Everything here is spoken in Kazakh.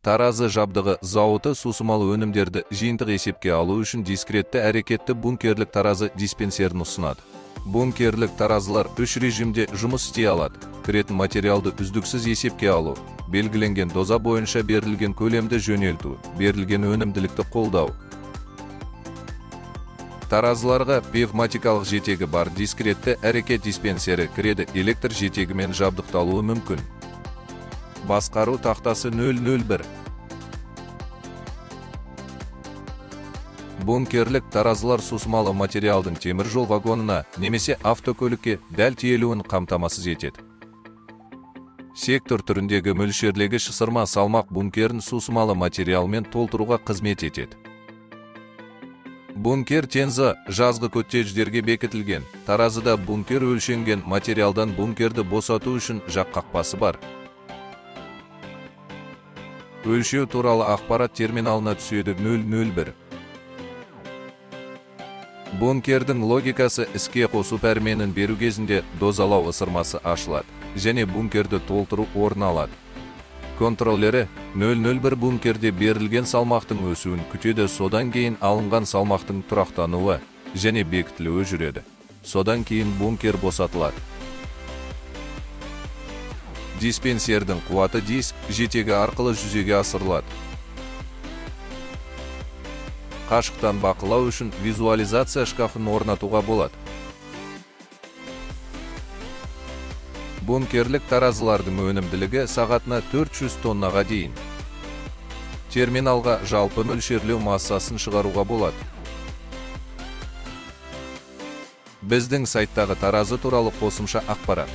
Таразы жабдығы зауыты сусымалы өнімдерді жиынтық есепке алу үшін дискретті әрекетті бункерлік таразы диспенсерін ұсынады. Бункерлік таразылар үш режимде жұмыс істей алады. Кіретін материалды үздіксіз есепке алу, белгіленген доза бойынша берілген көлемді жөнелту, берілген өнімділікті қолдау. Таразыларға пневматикалық жетегі бар дискретті әрекет диспенсері кіреді, электр жетегімен жабдықталуы мүмкін. Басқару тақтасы 001. Бункерлік таразылар сусымалы материалдың темір жол вагонына немесе автокөлікке дәл тиелуін қамтамасыз етеді. Сектор түріндегі мөлшерлегіш ысырма салмақ бункерін сусымалы материалмен толтыруға қызмет етеді. Бункер тензі жазғы коттедждерге бекітілген. Таразыда бункер өлшенген материалдан бункерді босату үшін жақ қақпасы бар. Өлшеу туралы ақпарат терминалына түседі 001. Бункердің логикасы іске қосу пәрменін беру кезінде дозалау ысырмасы ашылады және бункерді толтыру орын алады. Контроллері 001 бункерде берілген салмақтың өсуін күтеді, содан кейін алынған салмақтың тұрақтануы және бекітілуі жүреді. Содан кейін бункер босатылады. Диспенсердің қуаты диск жетегі арқылы жүзеге асырылады. Қашықтан бақылау үшін визуализация шкафын орнатуға болады. Бункерлік таразылардың өнімділігі сағатына 400 тоннаға дейін. Терминалға жалпы мөлшерлеу массасын шығаруға болады. Біздің сайттағы таразы туралы қосымша ақпарат.